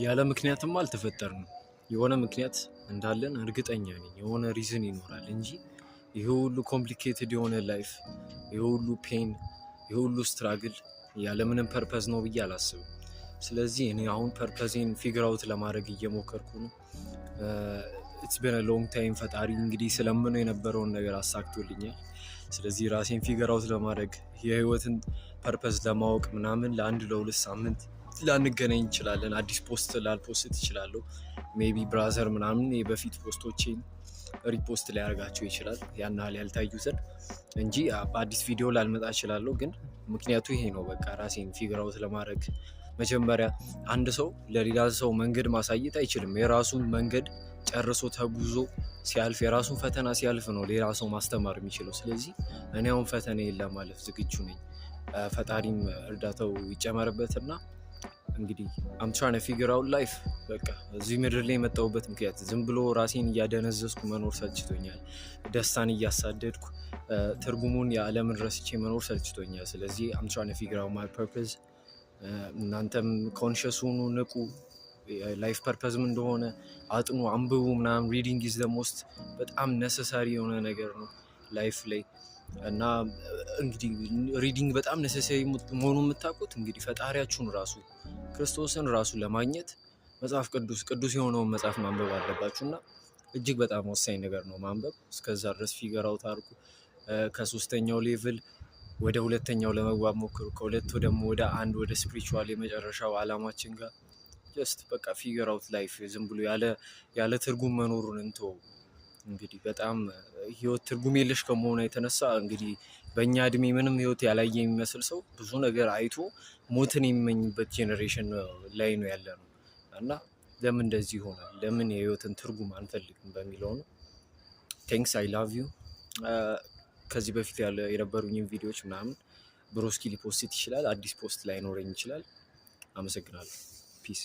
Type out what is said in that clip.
ያለ ምክንያትም አልተፈጠርንም። የሆነ ምክንያት እንዳለን እርግጠኛ ነኝ። የሆነ reason ይኖራል እንጂ ይህ ሁሉ complicated የሆነ life፣ ይህ ሁሉ pain፣ ይህ ሁሉ struggle ያለምንም purpose ነው ብዬ አላስብም። ስለዚህ እኔ አሁን purpose ኤን figure out ለማድረግ እየሞከርኩ ነው። It's been a long time። ፈጣሪ እንግዲህ ስለምነው የነበረውን ነገር አሳክቶልኛል። ስለዚህ ራሴን figure out ለማድረግ፣ የህይወትን purpose ለማወቅ ምናምን ለአንድ ለሁለት ሳምንት ላንገናኝ እንችላለን። አዲስ post ላል post እችላለሁ። Maybe brother ምናምን የበፊት post ኦቼን repost ሊያደርጋቸው ይችላል፣ ያን ያህል ያልታዩትን እንጂ በአዲስ ቪዲዮ ላልመጣ እችላለሁ። ግን ምክንያቱ ይሄ ነው። በቃ ራሴን figure out ለማድረግ። መጀመሪያ አንድ ሰው ለሌላ ሰው መንገድ ማሳየት አይችልም። የራሱን መንገድ ጨርሶ ተጉዞ ሲያልፍ፣ የራሱን ፈተና ሲያልፍ ነው ሌላ ሰው ማስተማር የሚችለው። ስለዚህ እኔ አሁን ፈተናዬን ለማለፍ ዝግጁ ነኝ። ፈጣሪም እርዳታው ይጨመርበትና እንግዲህ I'm trying to figure out life። በቃ እዚህ ምድር ላይ የመጣሁበት ምክንያት፣ ዝም ብሎ ራሴን እያደነዘዝኩ መኖር ሰልችቶኛል። ደስታን እያሳደድኩ ትርጉሙን የዓለምን ረስቼ መኖር ሰልችቶኛል። ስለዚህ I'm trying to figure out my purpose። እናንተም conscious ሁኑ፣ ንቁ። Life purpose ምን እንደሆነ አጥኑ፣ አንብቡ ምናምን። Reading is the most በጣም necessary የሆነ ነገር ነው life ላይ። እና እንግዲህ reading በጣም necessary መሆኑን የምታውቁት እንግዲህ ፈጣሪያችሁን ራሱ፣ ክርስቶስን ራሱ ለማግኘት መጽሐፍ ቅዱስ፣ ቅዱስ የሆነውን መጽሐፍ ማንበብ አለባችሁ እና እጅግ በጣም ወሳኝ ነገር ነው ማንበብ። እስከዛ ድረስ figure out አድርጉ። ከሶስተኛው level ወደ ሁለተኛው ለመግባት ሞክሩ። ከሁለቱ ደግሞ ወደ አንድ፣ ወደ spiritual የመጨረሻው አላማችን ጋር። Just በቃ figure out life። ዝም ብሎ ያለ ትርጉም መኖሩን እንተው። እንግዲህ በጣም ህይወት ትርጉም የለሽ ከመሆኗ የተነሳ እንግዲህ በእኛ እድሜ ምንም ህይወት ያላየ የሚመስል ሰው ብዙ ነገር አይቶ ሞትን የሚመኝበት generation ላይ ነው ያለነው እና ለምን እንደዚህ ይሆናል? ለምን የህይወትን ትርጉም አንፈልግም በሚለው ነው። Thanks, I love you። ከዚህ በፊት ያለ የነበሩኝን ቪዲዮዎች ምናምን ብሮስኪ ሊ post ይችላል። አዲስ post ላይኖረኝ ይችላል። አመሰግናለሁ። Peace.